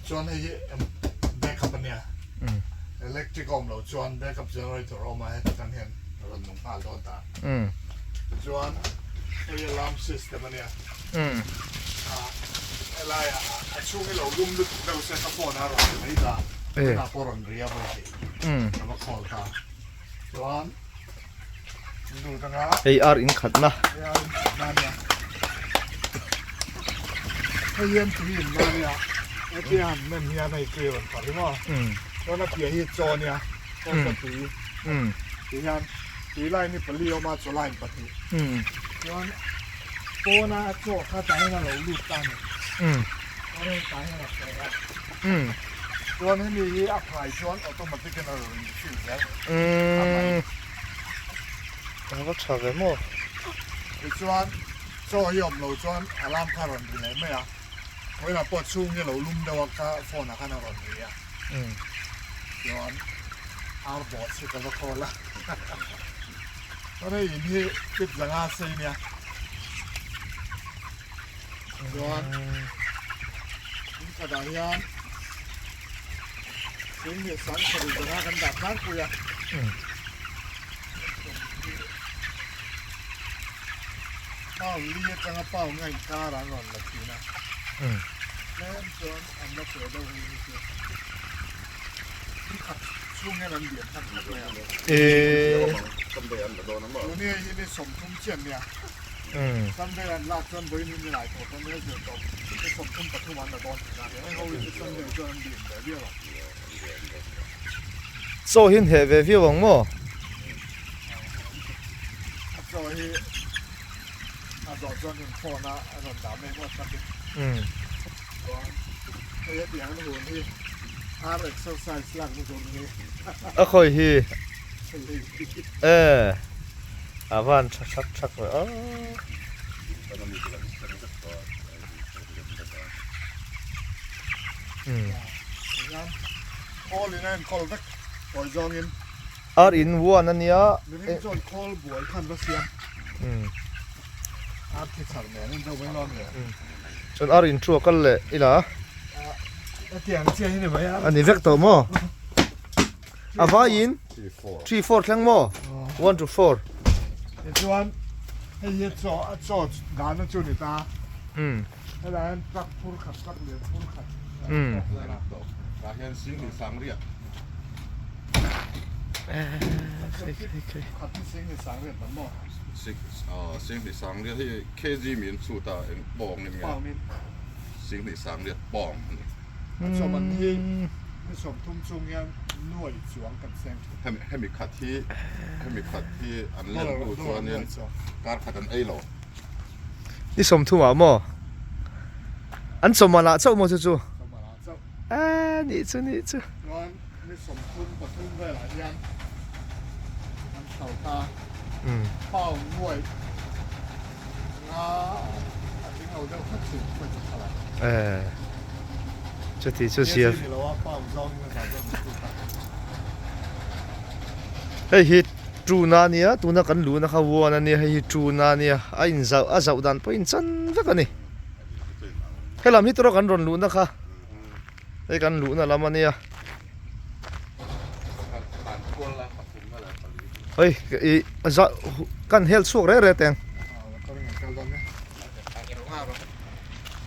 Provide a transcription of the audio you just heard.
Chuan hei hi backup a nia. Electric a awm loh chuan backup generator a awm a, heti tan hian a rawn nung nghal dawn ta. Tichuan hei alarm system a nia. Helaiah a chhung hi lo lum lutuk deuh se ka phone a rawn ri mai ta. Tunah pawh rawn ri a vawi hnih ka va call ta. Chuan lut anga. Hei ar in khatna. Hei ar in khatna a nia. Hei hian tui in na a nia. Hetia han nem hian hei tui a rawn parh hi maw. Chuan a piah hi chaw a nia. Chaw tui. Ti hian tui line hi pali a awm a, chaw line pahnih. Chuan pawna chaw kha tah hian a lo lut ta a ni. Chuan hei tah hian a feh a. Chuan hemi hi a phai chuan automatic in a rawn infill zel a mai. A va tha ve maw? Tichuan chaw hi awm lo chuan alarm kha a rawn ri leh mai a, vawiinah pawh chhung hi a lo lum deuh a ka phone ah khan a rawn ri a. Chuan ar bawh chu ka va call a. Chuan hei in hi fit zanga sei nia. Chuan in khatah hian sing leh sang sarih zanga kan dah tlangpui a. Pound li atanga pound nga inkar an rawn la thin a. Tlem chuan an la pe deuh hei hi chu. Ni khat chhung hian an lian hman khawp mai a. Tuni hei hi ni 30 chiah nia. Sunday an lak chuan vawiin hi ni lai tawh chuan ni zir tawp ni 33 an la dawn thin a. Heng ho hi chu Sunday chuan an lian ve viau ang. Chaw hi an heh ve viau ang maw? A chaw hi a zawh chuan in phone a a rawn dah mai ngawt tak in. Chuan hei hetiang an hun hi ar exercise lak na tur ni. A khawi hi. E a van tha thak thak ve aw. Khawl in a enkawl vek tawi zawngin. Ar in one a nia. Mihring chuan khawl buai khan va siam. Ar thi char nen in deuh mai lo ania. Chuan ar in thu a kal leh ila. Hetiang chiah hi ni mai a. A ni vek tawh maw? A vaiin 3 4 thleng maw? 1 to 4. Tichuan hei hi chaw a chaw dahna chu ni ta. Helai hian truck phur khat truck lian phur khat. Tah hian sing leh sang riat. Khat hi sing leh sang riat lam maw? Sing leh sang riat hi kg min chhut a eng pawng in nge? Sing leh sang riat pawng a ni. A chawman hi ni 30 chung hian nuai chuang kan seng thin. Hemi khat hi hemi khat hi an len hnu chuanin kar khat an ei lo. Ni 30 ah maw? An chawman ah chauh maw chu chu? Chawman ah chauh. A nih chu nih chu. Chuan ni 33 velah hian an chho ta. Pound nuai nga a tling lo deuh hret thin chu ka khalh a. Eh chuti chu zia. Ni lo a pound zawng in a zah zawk chu ta. Hei hi tuna ania tuna kan luhna kha one ania hei hi tuna ania a in zauh a zauh dan pawh a inchan vek a ni. Helam hi tawrh kan rawn luhna kha hei kan luhna lam ania. Hei i za kan hel chhuak reh reh teng.